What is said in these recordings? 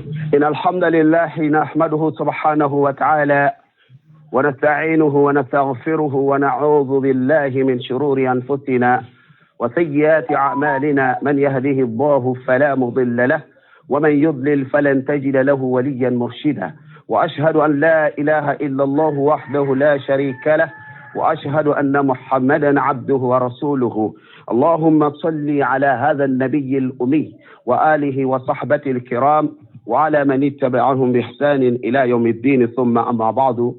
إن الحمد لله نحمده سبحانه وتعالى ونستعينه ونستغفره ونعوذ بالله من شرور أنفسنا وسيئات أعمالنا، من يهده الله فلا مضل له ومن يضلل فلن تجد له وليا مرشدا، وأشهد أن لا إله إلا الله وحده لا شريك له، وأشهد أن محمدا عبده ورسوله. اللهم صل على هذا النبي الأمي وآله وصحبه الكرام وعلى من اتبعهم بإحسان إلى يوم الدين، ثم أما بعد.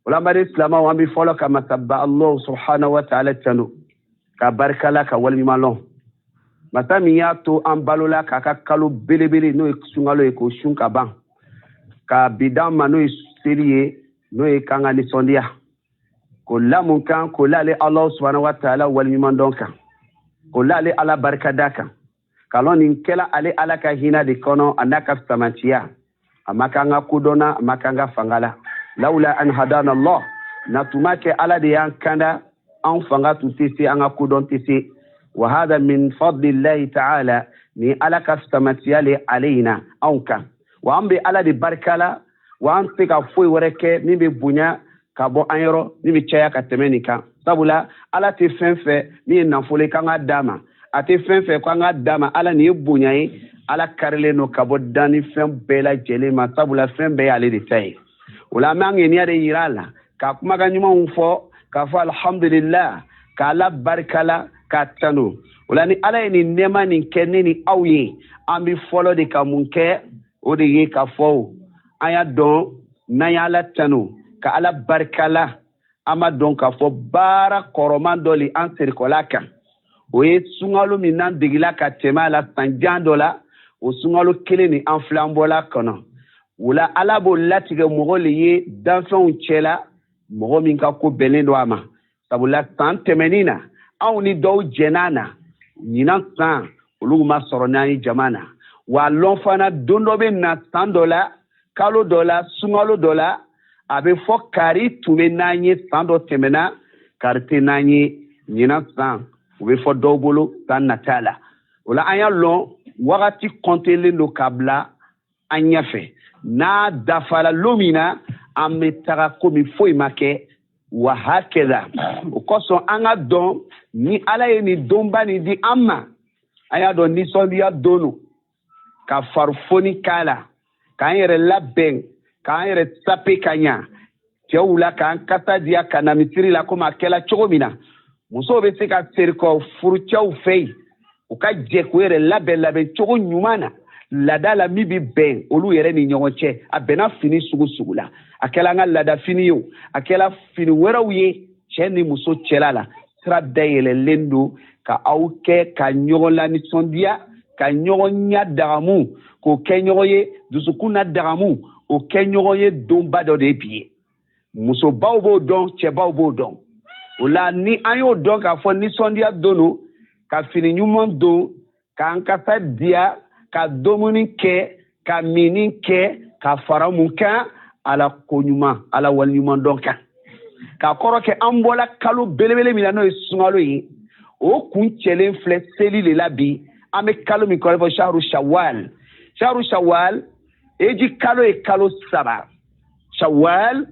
ولما الإسلام وأمي فلك ما تبع الله سبحانه وتعالى تنو كبركة لك والمالون masa min y'a to an balola k'a ka kalo belebele n'o ye sunkalo ye k'o sun ka ban ka bi d'an ma n'o ye seli ye n'o ye k'an ka nisɔndiya k'o lamun kan k'o l'ale Ala subahana wa taala waleɲumandɔn kan k'o l'ale Ala barikada kan k'a lɔn nin kɛla ale Ala ka hinɛ de kɔnɔ a n'a ka samantiya a ma k'an ka kodɔn na a ma k'an ka fanga la lawula an hadana Allah na tun ma kɛ Ala de y'an kanda an fanga tun tɛ se an ka kodɔn tɛ se. Wa hada min fadlillahi ta'ala ni Ala ka samantiya le alayna anw kan wa an bɛ Ala de barika la wa an tɛ ka foyi wɛrɛ kɛ min bɛ bonya ka bɔ an yɔrɔ min bɛ caya ka tɛmɛ nin kan sabula Ala tɛ fɛn fɛ min ye nafolo ye k'an ka d'a ma a tɛ fɛn fɛ k'an ka d'a ma Ala nin ye bonya ye Ala karilen don ka bɔ dannifɛn bɛɛ lajɛlen ma sabula fɛn bɛɛ y'ale de ta ye. O la an b'an ŋaniya de yira a la ka kumakan ɲumanw fɔ k'a fɔ alhamdulillah k'Ala barika la k'a tanu. O la ni Ala ye nin nɛɛma nin kɛ ne ni aw ye an bɛ fɔlɔ de ka mun kɛ o de ye k'a fɔ an y'a dɔn n'an y'Ala tanu ka Ala barika la an b'a dɔn k'a fɔ baara kɔrɔman dɔ le an serikɔla kan o ye sunkalo min n'an degela ka tɛmɛ a la san jan dɔ la o sunkalo kelen ni an filɛ an bɔla kɔnɔ. O la Ala b'o latigɛ mɔgɔ le ye danfɛnw cɛla mɔgɔ min ka ko bɛnnen don a ma sabula san tɛmɛnin na anw ni dɔw jɛn'a na ɲinan san olu ma sɔrɔ n'an ye jama na wa lɔn fana don dɔ bɛ na san dɔ la kalo dɔ la sunkalo dɔ la a bɛ fɔ kari tun bɛ n'an ye san dɔ tɛmɛna kari tɛ n'an ye ɲinan san o bɛ fɔ dɔw bolo san nata la. O la an y'a lɔn wagati kɔntelen don ka bila an ɲɛfɛ n'a dafara lon min na an bɛ taga komi foyi ma kɛ wa hakɛda. O kosɔn an ka dɔn ni Ala ye nin donba nin di an ma an y'a dɔn nisɔndiya don don ka farifoni k'a la k'an yɛrɛ labɛn k'an yɛrɛ sape ka ɲa cɛw la k'an kasa diya ka na misiri la komi a kɛla cogo min na musow bɛ se ka serikɔ furucɛw fɛ yen u ka jɛ k'u yɛrɛ labɛn labɛn cogo ɲuman na laada la min bɛ bɛn olu yɛrɛ ni ɲɔgɔn cɛ a bɛnna fini sugu sugu la a kɛla an ka laada fini ye o a kɛla fini wɛrɛw ye cɛ ni muso cɛla la sira dayɛlɛlen don ka aw kɛ ka ɲɔgɔn lanisɔndiya ka ɲɔgɔn ɲɛ dagamu k'o kɛ ɲɔgɔn ye dusukun na dagamu o kɛ ɲɔgɔn ye donba dɔ de ye bi ye musobaw b'o dɔn cɛbaw b'o dɔn. O la ni an y'o dɔn k'a fɔ nisɔndiya don don ka fini ɲuman don k'an kasa diya ka dumuni kɛ ka minni kɛ ka fara mun kan Ala ko ɲuman Ala waleɲuman dɔn kan k'a kɔrɔ kɛ an bɔla kalo belebele min na n'o ye sunkalo ye o kun cɛlen filɛ seli de la bi an bɛ kalo min kɔrɔ fɔ shahru shawwal shahru shawwal eji kalo ye kalo 3 shawwal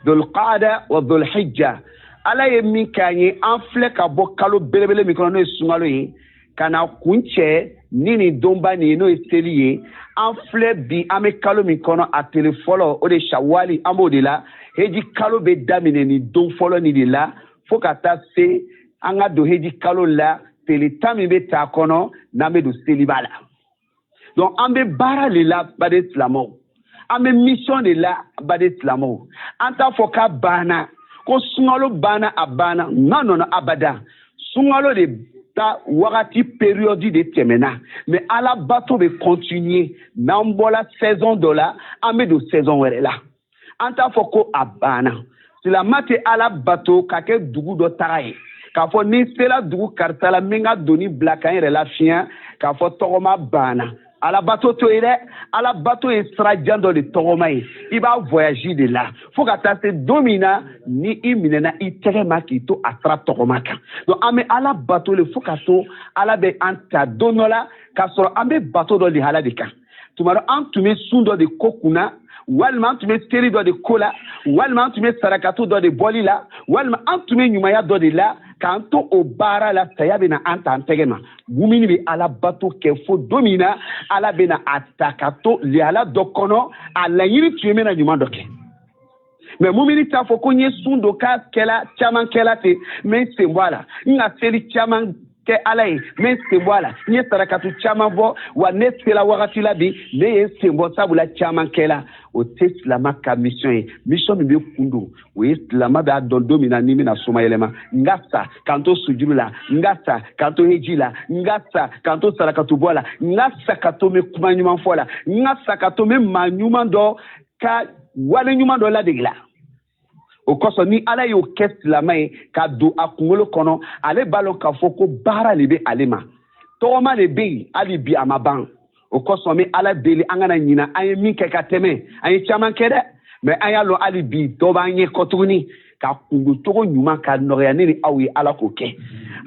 dhulqaada wa dhulhijja Ala ye min k'an ye an filɛ ka bɔ kalo belebele min kɔnɔ n'o ye sunkalo ye ka na kun cɛ ni nin donba nin ye n'o ye seli ye an filɛ bi an bɛ kalo min kɔnɔ a tele fɔlɔ o de shawwali an b'o de la heji kalo bɛ daminɛ nin don fɔlɔ nin de la fo ka taa se an ka don heji kalo la tele 10 min bɛ ta kɔnɔ n'an bɛ don seliba la. Donc an bɛ baara de la baden silamɛw an bɛ mission de la baden silamɛw an t'a fɔ k'a banna ko sunkalo banna a banna non non abada sunkalo de ta wagati période de tɛmɛna mais Ala bato bɛ continuer n'an bɔla saison dɔ la an bɛ don saison wɛrɛ la an t'a fɔ ko a banna silamɛ tɛ Ala bato ka kɛ dugu dɔ taga ye k'a fɔ ni sera dugu karisa la n bɛ n ka doni bila ka n yɛrɛ lafiɲɛ k'a fɔ tɔgɔma banna Ala bato to yen dɛ Ala bato ye sira jan dɔ de tɔgɔma ye i b'a voyage de la fo ka taa se don min na ni i minɛna i tɛgɛ ma k'i to a sira tɔgɔma kan. Donc an bɛ Ala bato le fo ka to Ala bɛ an ta don dɔ la k'a sɔrɔ an bɛ bato dɔ lihala de kan. Tuma dɔ an tun bɛ sun dɔ de ko kunna, walima an tun bɛ seli dɔ de ko la, walima an tun bɛ sarakatu dɔ de bɔli la, walima an tun bɛ ɲumanya dɔ de la, k'an to o baara la, saya bɛna an ta an tɛgɛ ma. Mumini bɛ Ala bato kɛ fo don min na Ala bɛna a ta ka to lihala dɔ kɔnɔ, a laɲini tun ye n bɛna ɲuman dɔ kɛ. Mais mumini t'a fɔ ko n ye sun don k'a kɛla caman kɛla ten, n bɛ n sen bɔ a la, n ka seli caman kɛ Ala ye, n bɛ n sen bɔ a la, n ye sarakatu caman bɔ, wa ne sela wagati la bi, ne ye n sen bɔ sabula caman kɛla. O tɛ silama ka mission ye. Mission min bɛ kun don, o ye silama b'a dɔn don min na ni n bɛna somayɛlɛma, n ka sa k'an to sujuru la, n ka sa k'an to heji la, n ka sa k'an to sarakatu bɔ la, n ka sa ka to n bɛ kuma ɲuman fɔ la, n ka sa ka to n bɛ maa ɲuman dɔ ka wale ɲuman dɔ ladege la. O kosɔn ni Ala y'o kɛ silama ye ka don a kunkolo kɔnɔ, ale b'a lɔn k'a fɔ ko baara de bɛ ale ma, tɔgɔma de bɛ yen hali bi a ma ban. O kosɔn n bɛ Ala deli an kana ɲina an ye min kɛ ka tɛmɛ, an ye caman kɛ dɛ, mais an y'a lɔn hali bi dɔ b'an ɲɛ kɔ tuguni ka kundo cogo ɲuman ka nɔgɔya ne ni aw ye, Ala k'o kɛ.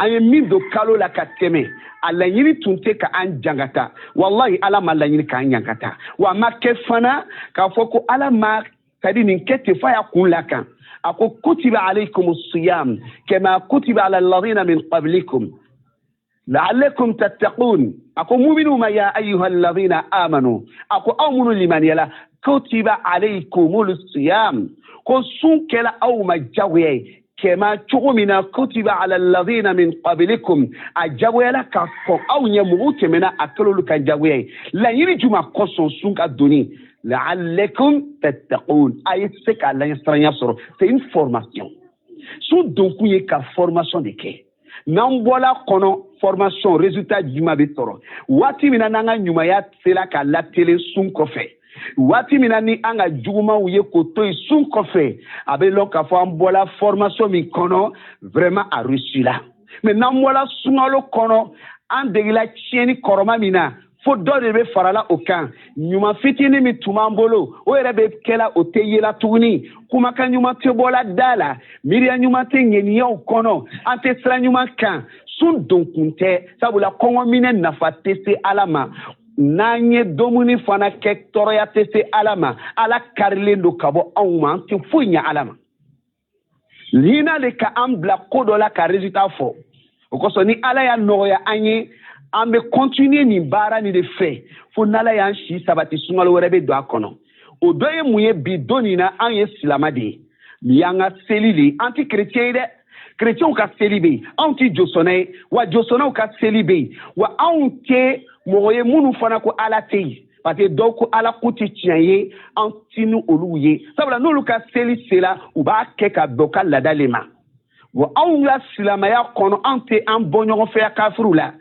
An ye min don kalo la ka tɛmɛ, a laɲini tun tɛ ka an jangata, walahi Ala ma laɲini k'an jangata, wa a ma kɛ fana k'a fɔ ko Ala ma kadi nin kɛ ten f'a y'a kun lakan. A ko kutiba alaykum siyam kama kutiba ala alladhina min qablikum la'allakum tattaqun. A ko muminu ma ya ayyuha alladhina amanu, a ko aw minnu limaniyala, kutiba alaykumul siyam, ko sun kɛla aw ma jagoya ye, kɛma cogo min na kutiba ala alladhina min qablikum, a jagoyala ka kɔn aw ɲɛ mɔgɔw tɛmɛna a kɛl'olu ka jagoya ye. Laɲini juma kosɔn sun ka donni, la'allakum tattaqun, a ye se ka laɲɛsiranya sɔrɔ. C'est une formation. Sun donkun ye ka formation de kɛ. N'an bɔla kɔnɔ, formation résultat juma bɛ sɔrɔ waati min na n'an ka ɲumanya sera ka latelen sun kɔfɛ, waati min na ni an ka jugumanw ye k'o to yen sun kɔfɛ, a bɛ lɔn k'a fɔ an bɔla formation min kɔnɔ, vraiment a réussi la. Mais n'an bɔla sunkalo kɔnɔ, an degela tiɲɛni kɔrɔma min na, fo dɔ de bɛ farala o kan, ɲuman fitinin min tun b'an bolo, o yɛrɛ bɛ kɛla o tɛ yela tuguni, kumakan ɲuman tɛ bɔla da la, miiriya ɲuman tɛ ŋɛniyaw kɔnɔ, an tɛ sira ɲuman kan. Sun donkun tɛ, sabula kɔngɔminɛ nafa tɛ se Ala ma, n'an ye dumuni fana kɛ tɔɔrɔya tɛ se Ala ma. Ala karilen don ka bɔ anw ma, an tɛ foyi ɲɛ Ala ma. Hinɛ de ka an bila ko dɔ la ka résultat fɔ. O kosɔn ni Ala y'a nɔgɔya an ye, an bɛ continuer nin baara nin de fɛ fo n'Ala y'an si sabati, sunkalo wɛrɛ bɛ don a kɔnɔ. O dɔ ye mun ye? Bi don nin na, an ye silama de ye, nin y'an ka seli de ye. An tɛ chrétien ye dɛ, chrétienw ka seli bɛ yen, anw tɛ josɔnna ye, wa josɔnnaw ka seli bɛ yen, wa anw tɛ mɔgɔ ye minnu fana ko Ala tɛ yen, parce que dɔw ko Ala ko tɛ tiɲɛ ye, an ti ni olu ye, sabula n'olu ka seli sera, u b'a kɛ ka bɛn u ka laada le ma. Wa anw ka silamɛya kɔnɔ, an tɛ an bɔ ɲɔgɔn fɛ kafiriw la.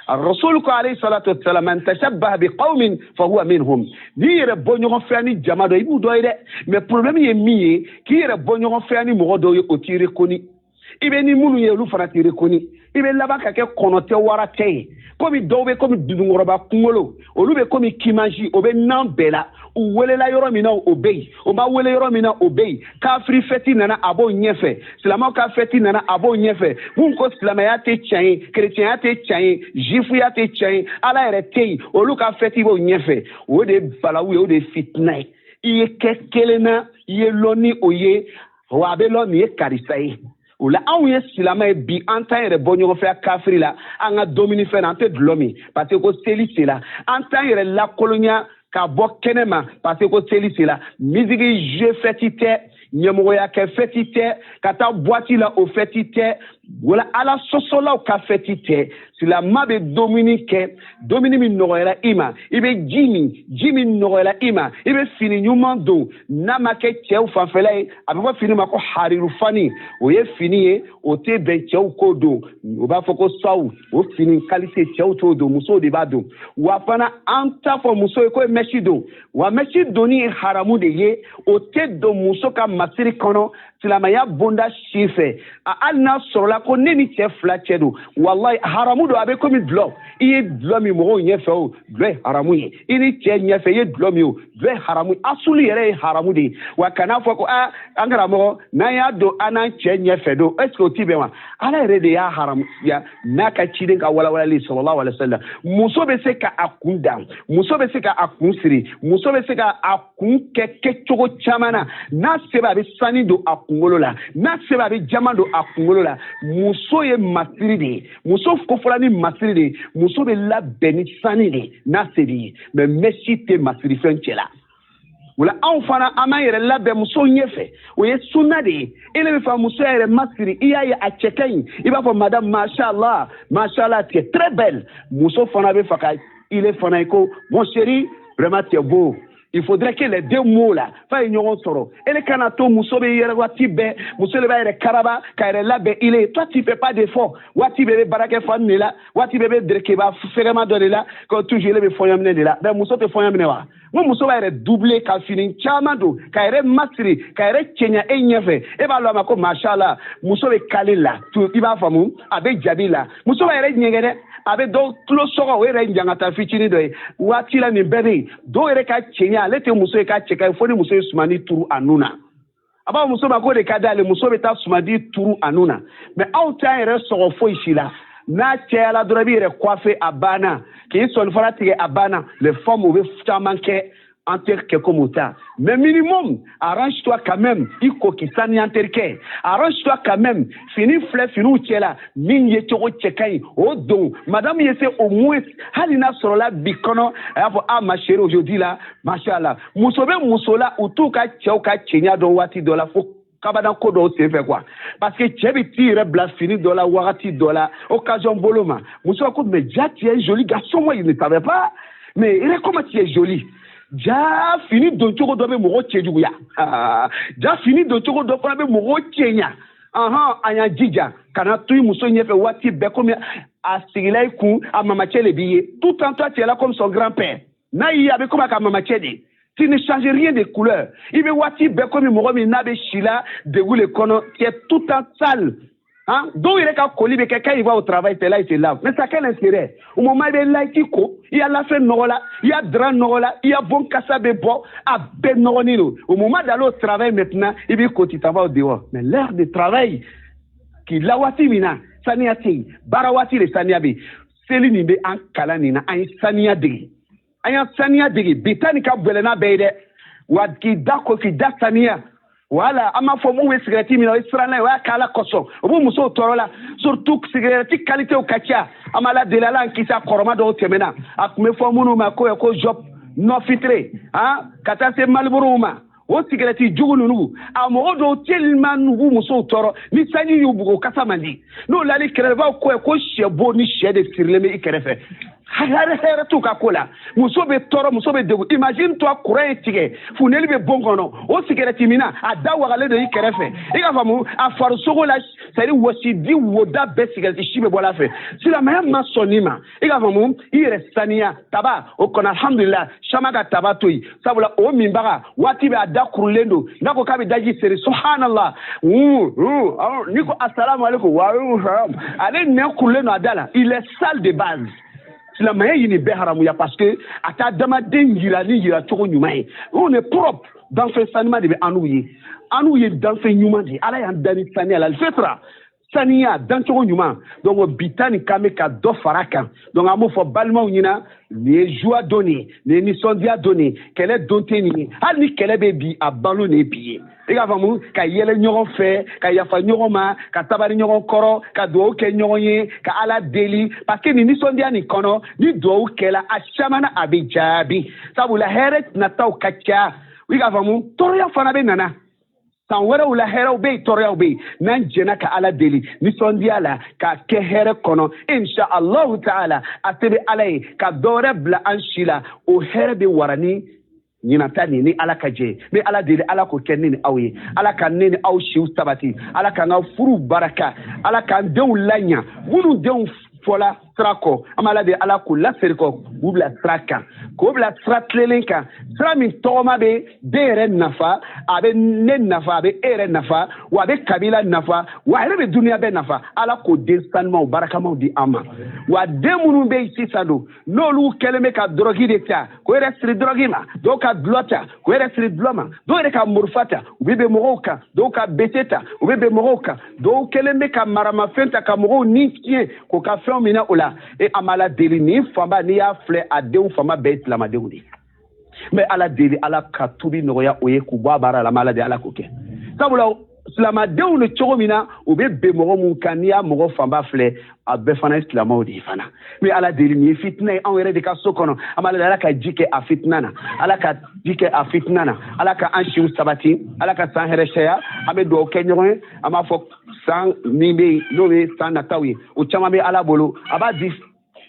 الرسول عليه الصلاة والسلام من تشبه بقوم فهو منهم. N'i yɛrɛ bɔ ɲɔgɔn fɛ ni jama dɔ, i b'u dɔ ye dɛ, mais problème ye min ye, k'i yɛrɛ bɔ ɲɔgɔn fɛ ni mɔgɔ dɔw ye, o t'i reconnu. I bɛ ni minnu ye, olu fana t'i reconnu. I bɛ laban ka kɛ kɔnɔ tɛ wara tɛ ye, komi dɔw bɛ komi dununkɔrɔba kunkolo, olu bɛ komi kimansi, o bɛ nan bɛɛ la. U welela yɔrɔ min na, o bɛ yen, o ma wele yɔrɔ min na, o bɛ yen. Kafiri fɛti nana, a b'o ɲɛfɛ, silamɛw ka fɛti nana, a b'o ɲɛfɛ. Mun ko silamɛya tɛ tiɲɛ ye, kerecɛnya tɛ tiɲɛ ye, juifuya tɛ tiɲɛ ye, Ala yɛrɛ tɛ yen, olu ka fɛti b'o ɲɛfɛ. O de ye balawu ye, o de ye fitina ye. I ye kɛ kelen na, i ye lɔn ni o ye, wa a bɛ lɔn nin ye karisa ye. O la anw ye silamɛ ye bi, an t'an yɛrɛ bɔ ɲɔgɔn fɛ kafiri la. An ka dumunifɛn na, an tɛ dulɔ min parce que ko seli sera. An t'an yɛrɛ lakolonya ka bɔ kɛnɛ ma parce que ko seli sera. Misigi jeu fɛti tɛ, ɲɛmɔgɔya kɛ fɛti tɛ, ka taa boîte la o fɛti tɛ, wala Ala sɔsɔlaw ka fɛti tɛ. Silamɛ bɛ dumuni kɛ, dumuni min nɔgɔyara i ma, i bɛ ji min, ji min nɔgɔyara i ma, i bɛ fini ɲuman don. N'a ma kɛ cɛw fanfɛla ye, a bɛ fɔ fini ma ko harirufani, o ye fini ye, o tɛ bɛn cɛw k'o don, o b'a fɔ ko saw, o fini qualité cɛw t'o don, musow de b'a don. Wa fana an t'a fɔ muso ye ko ye mɛsi don, wa mɛsi donni ye haramu de ye, o tɛ don muso ka Masiri kɔnɔ, silamɛya bonda si fɛ, hali n'a sɔrɔla ko ne ni cɛ fila cɛ don, walahi haramu don. A bɛ komi dulɔ, i ye dulɔ min mɔgɔw ɲɛfɛ, o dulɔ ye haramu ye. I ni cɛ ɲɛfɛ, i ye dulɔ min, o dulɔ ye haramu ye. Asulu yɛrɛ ye haramu de ye. Wa kana fɔ ko aa, an karamɔgɔ, n'an y'a don an n'an cɛ ɲɛfɛ don, est ce que o ti bɛn wa? Ala yɛrɛ de y'a haramuya n'a ka ciden ka walawalali sallallahu alaihi wasallam. Muso bɛ se ka a kun dan, muso bɛ se ka a kun siri, muso bɛ se ka a kun kɛ kɛcogo caman na. N'a sɛbɛn, a bɛ sani don a kunkolo la, n'a sɛbɛn, a bɛ jama don a kunkolo la. Muso ye masiri de ye, muso kofɔla ni masiri de ye. Muso bɛ labɛn ni sani de ye n'a se b'i ye, mais mɛsi tɛ masirifɛn cɛ la. O la anw fana, an b'an yɛrɛ labɛn musow ɲɛfɛ, o ye sunna de ye. E de bɛ fɛ muso yɛrɛ masiri, i y'a ye a cɛ ka ɲi, i b'a fɔ madame, mashallah, mashallah, tu es très belle. Muso fana bɛ fɛ ka ile fana ye ko mon chéri, vraiment tu es beau. Il faudrait que les deux mots là fa ye ɲɔgɔn sɔrɔ. Ele kana to muso bɛ yɛrɛ waati bɛɛ, muso de b'a yɛrɛ karaba ka yɛrɛ labɛn ile ye. Toi, tu fais pas d'effort. Waati bɛɛ bɛ baarakɛ fan de la, waati bɛɛ bɛ derekeba fɛgɛma dɔ de la, ko toujours ele bɛ fɔɲɔ minɛ de la. Mais muso tɛ fɔɲɔ minɛ wa? N ko muso b'a yɛrɛ doubler ka fini caman don, ka yɛrɛ masiri, ka yɛrɛ cɛɲa e ɲɛfɛ. E b'a lɔn a ma ko mashallah, muso bɛ kale la, i b'a faamu, a bɛ jabi la. Muso b'a yɛrɛ ɲɛgɛn dɛ, a bɛ dɔw tulo sɔgɔ, o yɛrɛ ye jangata fitinin dɔ ye. Waati la nin bɛɛ bɛ yen. Dɔw yɛrɛ ka cɛɲa, ale tɛ muso ye k'a cɛ ka ɲi fo ni muso ye sumani turu a nun na. A b'a fɔ muso ma k'o de ka d'ale, muso bɛ taa sumandi turu a nun na. Mais aw t'an yɛrɛ sɔgɔ foyi si la. N'a cayala dɔrɔn, i b'i yɛrɛ coiffer, a banna, k'i sɔnifara tigɛ, a banna. Les femmes, u bɛ caman kɛ, an tɛ kɛ comme ta. Mais minimum, arrange-toi quand même, i ko k'i saniya, n terikɛ. Arrange-toi quand même, fini filɛ finiw cɛ la, min ye cogo cɛ ka ɲi, o don. Madame ye se au moins, hali n'a sɔrɔla bi kɔnɔ, a y'a fɔ ah, ma chérie, aujourd'hui là, mashallah. Muso bɛ muso la, u t'u ka cɛw ka cɛɲa dɔn waati dɔ la fo kabana ko dɔw sen fɛ quoi, parce que cɛ bɛ t'i yɛrɛ bila fini dɔ la wagati dɔ la, occasion bolo ma. Muso ko mais ja, tu es joli garçon, moi je ne savais pas, mais il est comment, tu es joli. Ja fini don cogo dɔ bɛ mɔgɔ cɛjuguya, ja fini don cogo dɔ fana bɛ mɔgɔ cɛɲa. Ahan, an y'an jija kana to i muso ɲɛfɛ waati bɛɛ komi a sigila i kun, a mamacɛ de b'i ye tout temps. Toi, tu es là comme son grand-père. N'a y'i ye, a bɛ komi a ka mamacɛ de. Tu ne changes rien de couleur. I bɛ waati bɛɛ komi mɔgɔ min n'a bɛ si la degun le kɔnɔ. Tu es tout le temps sale. Hein? Dɔw yɛrɛ ka koli bɛ kɛ quand il va au travail, c'est là il se lave. Mais ça, quel intérêt? Au moment i bɛ laïki ko, i y'a lafɛn nɔgɔ la, i y'a drap nɔgɔ la, i y'a bon kasa bɛ bɔ, a bɛɛ nɔgɔnin don. Au moment d'aller au travail maintenant, i b'i ko, tu t'en vas au dehors. Mais l'heure de travail, k'i la waati min na, saniya tɛ yen. Baara waati de saniya bɛ yen. Seli nin bɛ an kalan nin na, an ye saniya dege. An y'a saniya dege. Bi ta nin ka gɛlɛn n'a bɛɛ ye dɛ. Wa k'i da ko, k'i da saniya. Wala an b'a fɔ mun bɛ sigɛrɛti min na, o ye siranna ye, o y'a k'ala kosɔn, o b'u musow tɔɔrɔ la. Surtout sigɛrɛti qualité ka ca. An b'a la deli, Ala k'an kisi a kɔrɔma dɔw tɛmɛna, a tun bɛ fɔ minnu ma ko Joop non filtré, han, ka taa se Marlboro ma. O sigɛrɛti jugu ninnu, a mɔgɔ dɔw tellement n'u b'u musow tɔɔrɔ, ni sanji y'u bugu, kasa man di. N'o lali kɛrɛfɛ, b'aw ko sɛ bo ni sɛ de sirilen bɛ i kɛrɛfɛ. Hɛrɛ hɛrɛ t'u ka ko la. Muso bɛ tɔɔrɔ, muso bɛ degun. Imagine toi, courant ye tigɛ, funteni bɛ bon kɔnɔ, o sigɛrɛti minna, a da wagalen don i kɛrɛfɛ. I ka faamu, a farisogo la, c'est à dire wɔsidi woda bɛɛ, sigɛrɛti si bɛ bɔ a fɛ. Silamɛya ma sɔn nin ma. I ka faamu, i yɛrɛ saniya taba o kɔnɔ. Alhamdulilah, caman ka taba to yen, sabula o minbaga waati bɛ a da kurulen don, n'a ko k'a bɛ daji seri, subhanallah, n'i ko asalamu aleykum wa aleykum salam, ale nɛn kurulen don a da la. Il est sale de base. Silamɛya ye nin bɛɛ haramuya, parce que a t'a adamaden yira ni yira cogo ɲuman ye. On est propre, danfɛn sanuma de bɛ an n'u ye. An n'u ye danfɛn ɲuman de ye. Ala y'an da ni saniya la, alfitra, saniya dancogo ɲuman. Donc bi ta nin kan bɛ ka dɔ fara kan. Donc an b'o fɔ balimaw ɲɛna, nin ye joie don ye, nin ye nisɔndiya don ye, kɛlɛ don tɛ nin ye. Hali ni kɛlɛ bɛ bi, a balo de ye bi ye. I k'a faamu, ka yɛlɛ ɲɔgɔn fɛ, ka yafa ɲɔgɔn ma, ka tabari ɲɔgɔn kɔrɔ, ka dugawu kɛ ɲɔgɔn ye, ka Ala deli, parce que nin nisɔndiya nin kɔnɔ, ni dugawu kɛla, a caman na a bɛ jaabi, sabula hɛrɛ nataw ka ca. I k'a faamu, tɔɔrɔya fana bɛ nana san wɛrɛw la, hɛrɛw bɛ yen, tɔɔrɔyaw bɛ yen. N'an jɛnna ka Ala deli nisɔndiya la, k'a kɛ hɛrɛ kɔnɔ, insha Allahu taala, a se bɛ Ala ye ka dɔ wɛrɛ bila an si la, o hɛrɛ bɛ wara ni ɲinata nin ni Ala ka jɛ. N bɛ Ala deli, Ala k'o kɛ ne ni aw ye. Ala ka ne ni aw siw sabati, Ala k'an ka furuw baraka, Ala k'an denw laɲa, minnu denw fɔla. sira kɔ, an b'Ala deli Ala k'u laseri kɔ, k'u bila sira kan, k'u bila sira tilennen kan, sira min tɔgɔma bɛ den yɛrɛ nafa, a bɛ ne nafa, a bɛ e yɛrɛ nafa, wa a bɛ kabila nafa, wa a yɛrɛ bɛ duniya bɛɛ nafa. Ala k'o den sanumaw barakamaw di an ma. Wa den minnu bɛ yen sisan don, n'olu kɛlen bɛ ka dɔrɔgi de ta k'o yɛrɛ siri dɔrɔgi ma, dɔw ka dulɔ ta k'o yɛrɛ siri dulɔ ma, dɔw yɛrɛ ka morifa ta u bɛ bɛn mɔgɔw kan, dɔw ka bese ta u bɛ bɛn mɔgɔw kan, dɔw kɛlen bɛ ka maramafɛn ta ka mɔgɔw ni tiɲɛ k'o ka fɛnw minɛ o la. E an b'Ala deli, nin fanba n'i y'a filɛ, a denw fanba bɛɛ ye silamadenw de ye. N bɛ Ala deli Ala ka tubi nɔgɔya o ye k'u bɔ a baara la, n bɛ Ala deli Ala k'o kɛ. Sabula silamadenw ni cogo min na u bɛ bɛn mɔgɔ mun kan, n'i y'a mɔgɔ fanba filɛ, a bɛɛ fana ye silamɛw de ye fana. N bɛ Ala deli, nin ye fitina ye anw yɛrɛ de ka so kɔnɔ. An b'Ala deli Ala ka ji kɛ a fitina na, Ala ka ji kɛ a fitina na, Ala ka an siw sabati, Ala ka san hɛrɛ caya. An bɛ dugawu kɛ ɲɔgɔn ye, an b'a fɔ san min bɛ yen n'o ye san nataw ye, o caman bɛ Ala bolo, a b'a di,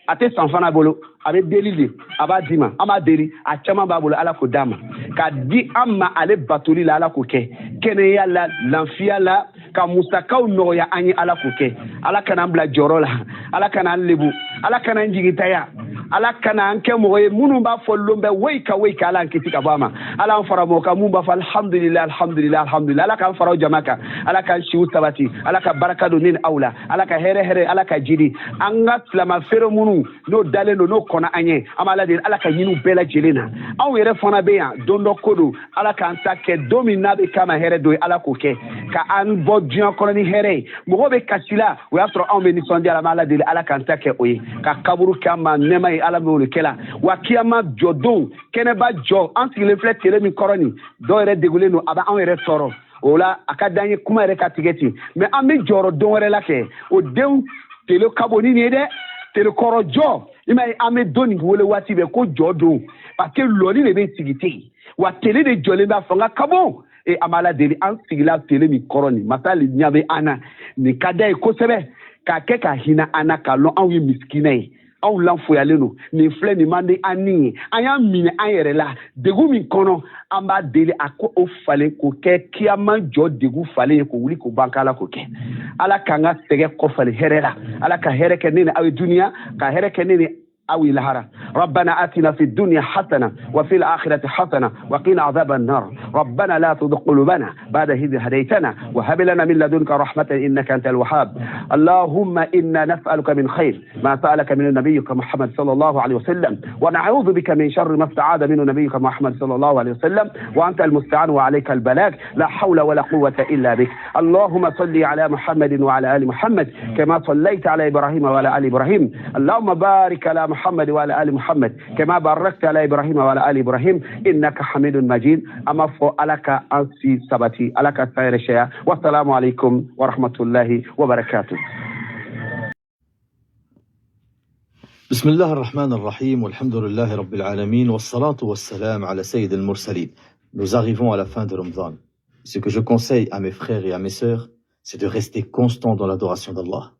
a tɛ san fana bolo, a bɛ deli de, a b'a di ma, an b'a deli, a caman b'a bolo, Ala k'o d'a ma, k'a di an ma ale batoli la, Ala k'o kɛ kɛnɛya la, lafiya la, ka musakaw nɔgɔya an ye, Ala k'o kɛ. Ala kana an bila jɔyɔrɔ la, Ala kana an lebu, Ala kana an jigitaya, Ala kana an kɛ mɔgɔ ye minnu b'a fɔ lon bɛɛ woyi ka woyi ka, Ala an kisi ka bɔ a ma. Ala an fara mɔgɔ kan mun b'a fɔ alhamdulilayi, alhamdulilayi, alhamdulilayi. Ala k'an fara o jama kan, Ala k'an siw sabati, Ala ka baraka don ne ni aw la, Ala ka hɛrɛ hɛrɛ, Ala ka jidi an ka silama feere minnu n'o dalen don, n'o kɔnna an ɲɛ, an b'Ala deli Ala ka ɲiniw bɛɛ lajɛlen na. Anw yɛrɛ fana bɛ yan don dɔ ko don, Ala k'an ta kɛ don min n'a bɛ k'a ma hɛrɛ don ye, Ala k'o kɛ ka an bɔ diɲɛ kɔnɔ ni hɛrɛ ye. Mɔgɔw bɛ kasi la, o y'a sɔrɔ anw bɛ nisɔndiya la, an b'Ala deli Ala k'an ta kɛ o ye, ka kaburu kɛ an ma nɛɛma ye, Ala b'o de kɛ la. Wa kiyama jɔ don, kɛnɛba jɔ, an sigilen filɛ tele min kɔrɔ nin, dɔw yɛrɛ degulen don, a bɛ anw yɛrɛ tɔɔrɔ o la, a ka d'an ye kuma yɛrɛ ka tigɛ ten, mɛ an bɛ jɔyɔrɔ don wɛrɛ la kɛ o denw tele ka bon ni nin ye dɛ, tele kɔrɔ jɔ, i m'a ye an bɛ don nin wele waati bɛɛ ko jɔ don, parce que lɔli de bɛ sigi ten, wa tele de jɔlen b'a fanga ka bon. E an b'Ala deli, an sigila tele min kɔrɔ nin, masa le ɲɛ bɛ an na, nin ka d'a ye kosɛbɛ, k'a kɛ ka hinɛ an na, k'a lɔn anw ye misikina ye, anw lanfoyalen don, nin filɛ nin man di an ni ye, an y'a minɛ an yɛrɛ la degun min kɔnɔ, an b'a deli a ko o falen k'o kɛ kiyama jɔ degun falen ye, k'o wuli k'o ban, k'Ala k'o kɛ. Ala k'an ka sɛgɛ kɔfalen hɛrɛ la, Ala ka hɛrɛ kɛ ne ni aw ye duniya, ka hɛrɛ kɛ ne ni أو الهرة. ربنا آتنا في الدنيا حسنة وفي الآخرة حسنة وقنا عذاب النار. ربنا لا تزغ قلوبنا بعد إذ هديتنا وهب لنا من لدنك رحمة إنك أنت الوهاب. اللهم إنا نسألك من خير ما سألك من نبيك محمد صلى الله عليه وسلم، ونعوذ بك من شر ما استعاذ منه نبيك محمد صلى الله عليه وسلم، وأنت المستعان وعليك البلاغ، لا حول ولا قوة إلا بك. اللهم صل على محمد وعلى آل محمد كما صليت على إبراهيم وعلى آل إبراهيم. اللهم بارك على محمد وعلى آل محمد كما باركت على إبراهيم وعلى آل إبراهيم إنك حميد مجيد. أما فعلك أنسي سبتي علىك سائر الشيء. والسلام عليكم ورحمة الله وبركاته. بسم الله الرحمن الرحيم والحمد لله رب العالمين والصلاة والسلام على سيد المرسلين. Nous arrivons à la fin de Ramadan. Ce que je conseille à mes frères et à mes sœurs, c'est de rester constant dans l'adoration d'Allah.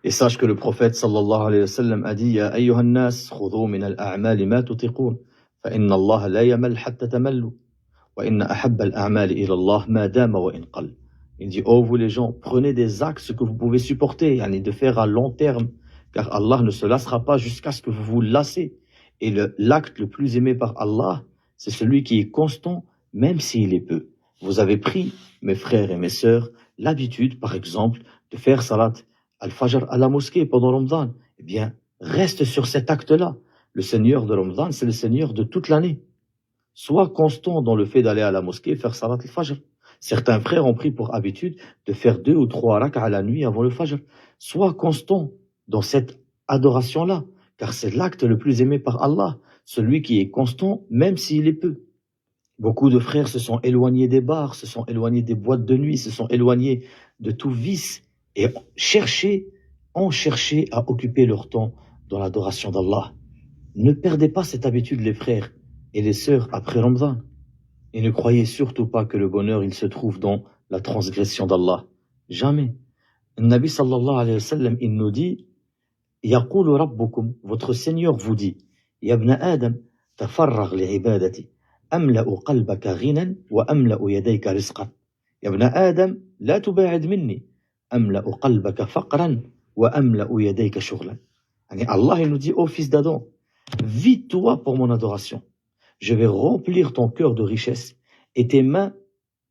Et sache que le prophète صلى الله عليه وسلم a dit: يا أيها الناس خذوا من الأعمال ما تطيقون فإن الله لا يمل حتى تملوا وإن أحب الأعمال إلى الله ما دام وإن قل. Il dit: oh vous les gens, prenez des actes que vous pouvez supporter, يعني de faire à long terme, car Allah ne se lassera pas jusqu'à ce que vous vous lassez. Et l'acte le plus aimé par Allah, c'est celui qui est constant, même s'il est peu. Vous avez pris, mes frères et mes sœurs, l'habitude, par exemple, de faire صلاة الفجر à la mosquée pendant Ramadan. Eh bien, reste sur cet acte-là. Le Seigneur de Ramadan, c'est le Seigneur de toute l'année. Sois constant dans le fait d'aller à la mosquée faire صلاة الفجر. Certains frères ont pris pour habitude de faire 2 ou 3 ركعة à la nuit avant le فجر. Sois constant dans cette adoration-là, car c'est l'acte le plus aimé par Allah, celui qui est constant même s'il est peu. Beaucoup de frères se sont éloignés des bars, se sont éloignés des boîtes de nuit, se sont éloignés de tout vice et ont cherché à occuper leur temps dans l'adoration d'Allah. Ne perdez pas cette habitude, les frères et les sœurs, après Ramadan. Et ne croyez surtout pas que le bonheur, il se trouve dans la transgression d'Allah. Jamais. النبي صلى الله عليه وسلم, il nous dit: يقول ربكم, votre Seigneur vous dit: يا ابن آدم تفرغ لعبادتي أملأ قلبك غنى وأملأ يديك رزقا. يا ابن آدم لا تباعد مني أملأ قلبك فقرا وأملأ يديك شغلا. يعني Allah il nous dit: ô fils d'Adam, vide-toi pour mon adoration. Je vais remplir ton cœur de richesse et tes mains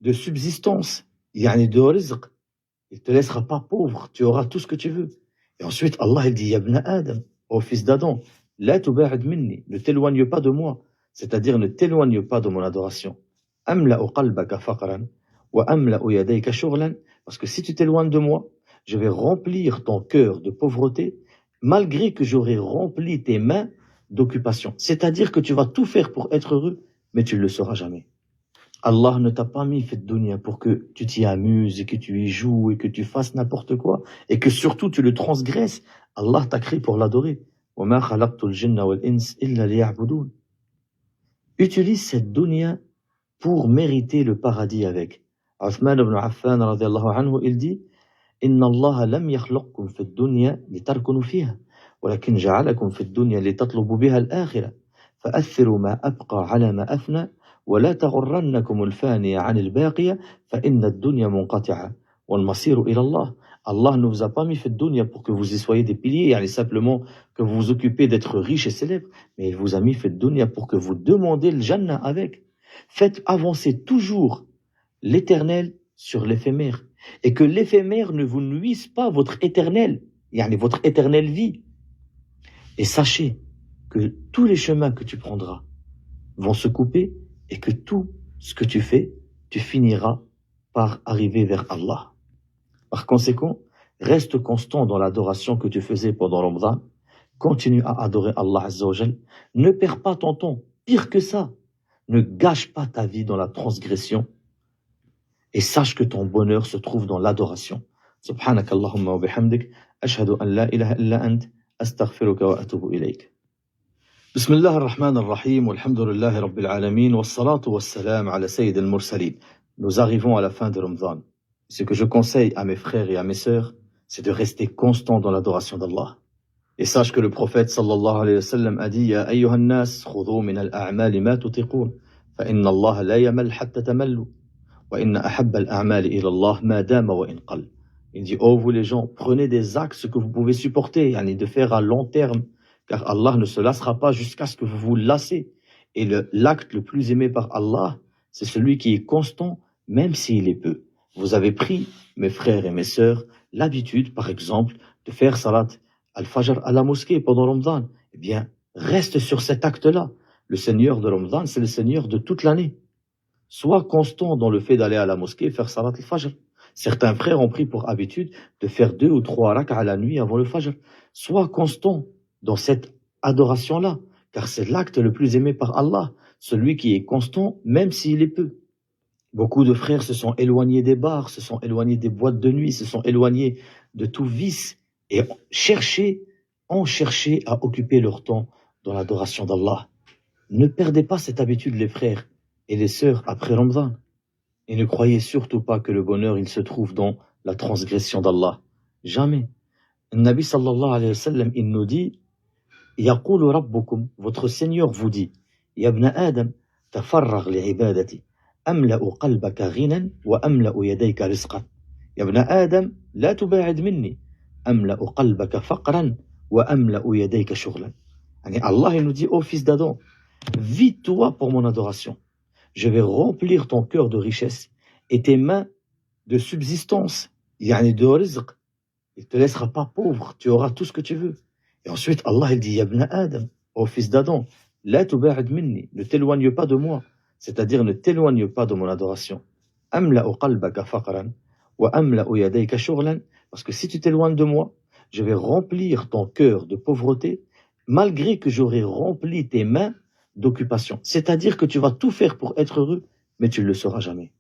de subsistance, يعني de رزق. Il te laissera pas pauvre, tu auras tout ce que tu veux. Et ensuite Allah il dit: يا ابن آدم, ô fils d'Adam, لا تباعد مني, ne t'éloigne pas de moi, c'est-à-dire ne t'éloigne pas de mon adoration. أملأ قلبك فقرا وأملأ يديك شغلا, parce que si tu t'éloignes de moi, je vais remplir ton cœur de pauvreté, malgré que j'aurai rempli tes mains d'occupation. C'est-à-dire que tu vas tout faire pour être heureux, mais tu ne le seras jamais. Allah ne t'a pas mis في الدنيا pour que tu t'y amuses et que tu y joues et que tu fasses n'importe quoi et que surtout tu le transgresses. Allah t'a créé pour l'adorer. وما خلقت الجن والإنس إلا ليعبدون. Utilise cette دنيا pour mériter le paradis avec. Uthman ibn Affan رضي الله عنه, il dit: إن الله لم يخلقكم في الدنيا لتركنوا فيها ولكن جعلكم في الدنيا لتطلبوا بها الآخرة فأثروا ما أبقى على ما أفنى ولا تغرنكم الفانية عن الباقية فإن الدنيا منقطعة والمصير إلى الله. Allah ne vous a pas mis في الدنيا pour que vous y soyez des piliers, يعني simplement que vous vous occupez d'être riche et célèbre, mais il vous a mis في الدنيا pour que vous demandez le جنة avec. Faites avancer toujours l'éternel sur l'éphémère et que l'éphémère ne vous nuise pas votre éternel, يعني votre éternelle vie. Et sachez que tous les chemins que tu prendras vont se couper et que tout ce que tu fais, tu finiras par arriver vers Allah. Par conséquent, reste constant dans l'adoration que tu faisais pendant Ramadan. Continue à adorer Allah عز وجل. Ne perds pas ton temps. Pire que ça, ne gâche pas ta vie dans la transgression. Et sache que ton bonheur se trouve dans l'adoration. سبحانك اللهم وبحمدك أشهد أن لا إله إلا أنت أستغفرك وأتوب إليك. بسم الله الرحمن الرحيم والحمد لله رب العالمين والصلاة والسلام على سيد المرسلين. Nous arrivons à la fin de Ramadan. Ce que je conseille à mes frères et à mes sœurs, c'est de rester constant dans l'adoration d'Allah. Et sache que le prophète صلى الله عليه وسلم a dit: يا أيها الناس خذوا من الأعمال ما تطيقون فإن الله لا يمل حتى تملوا وإن أحب الأعمال إلى الله ما دام وإن قل. Il dit: oh vous les gens, prenez des actes que vous pouvez supporter, يعني de faire à long terme, car Allah ne se lassera pas jusqu'à ce que vous vous lassez. Et l'acte le plus aimé par Allah, c'est celui qui est constant, même s'il est peu. Vous avez pris, mes frères et mes sœurs, l'habitude, par exemple, de faire صلاة الفجر à la mosquée pendant Ramadan. Eh bien, reste sur cet acte-là. Le Seigneur de Ramadan, c'est le Seigneur de toute l'année. Sois constant dans le fait d'aller à la mosquée faire صلاة الفجر. Certains frères ont pris pour habitude de faire deux ou trois ركعة la nuit avant le فجر. Sois constant dans cette adoration-là, car c'est l'acte le plus aimé par Allah, celui qui est constant même s'il est peu. Beaucoup de frères se sont éloignés des bars, se sont éloignés des boîtes de nuit, se sont éloignés de tout vice et ont cherché à occuper leur temps dans l'adoration d'Allah. Ne perdez pas cette habitude, les frères et les sœurs, après Ramadan. Et ne croyez surtout pas que le bonheur, il se trouve dans la transgression d'Allah. Jamais. النبي صلى الله عليه وسلم, il nous dit: يقول ربكم, votre Seigneur vous dit: يا ابن آدم تفرغ لعبادتي أملأ قلبك غنى وأملأ يديك رزقا يا ابن آدم لا تباعد مني أملأ قلبك فقرا وأملأ يديك شغلا. يعني Allah il nous dit: ô fils d'Adam, vide-toi pour mon adoration. Je vais remplir ton cœur de richesse et tes mains de subsistance, يعني de رزق. Il te laissera pas pauvre, tu auras tout ce que tu veux. Et ensuite Allah il dit: يا ابن آدم, ô fils d'Adam, لا تباعد مني, ne t'éloigne pas de moi, c'est-à-dire ne t'éloigne pas de mon adoration. أملأ قلبك فقرا وأملأ يديك شغلا, parce que si tu t'éloignes de moi, je vais remplir ton cœur de pauvreté, malgré que j'aurai rempli tes mains d'occupation. C'est-à-dire que tu vas tout faire pour être heureux, mais tu ne le seras jamais.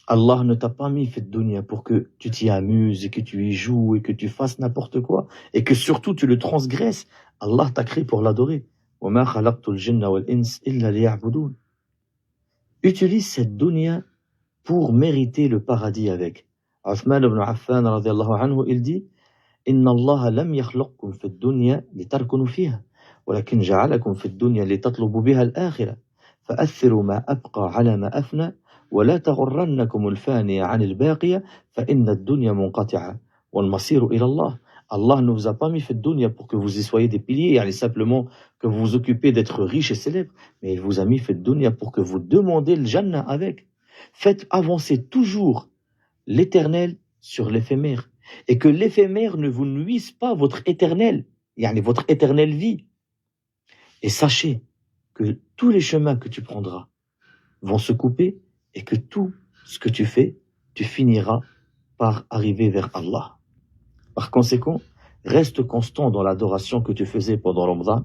Allah ne t'a pas mis في الدنيا pour que tu t'y amuses et que tu y joues et que tu fasses n'importe quoi et que surtout tu le transgresses. Allah t'a créé pour l'adorer. وما خلقت الجن والإنس إلا ليعبدون. Utilise cette دنيا pour mériter le paradis avec. Uthman ibn Affan رضي الله عنه, il dit: إن الله لم يخلقكم في الدنيا لتركنوا فيها ولكن جعلكم في الدنيا لتطلبوا بها الآخرة فأثروا ما أبقى على ما أفنى ولا تغرنكم الفانية عن الباقية فإن الدنيا منقطعة والمصير إلى الله. Allah ne vous a pas mis في الدنيا pour que vous y soyez des piliers, يعني simplement que vous vous occupez d'être riche et célèbre, mais il vous a mis في الدنيا pour que vous demandez le جنة avec. Faites avancer toujours l'éternel sur l'éphémère et que l'éphémère ne vous nuise pas votre éternel, يعني votre éternelle vie. Et sachez que tous les chemins que tu prendras vont se couper et que tout ce que tu fais, tu finiras par arriver vers Allah. Par conséquent, reste constant dans l'adoration que tu faisais pendant Ramadan.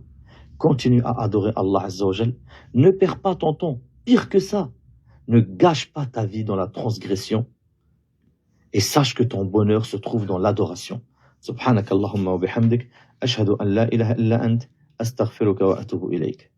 Continue à adorer Allah عز وجل. Ne perds pas ton temps. Pire que ça, ne gâche pas ta vie dans la transgression. Et sache que ton bonheur se trouve dans l'adoration. سبحانك اللهم وبحمدك أشهد أن لا إله إلا أنت أستغفرك وأتوب إليك.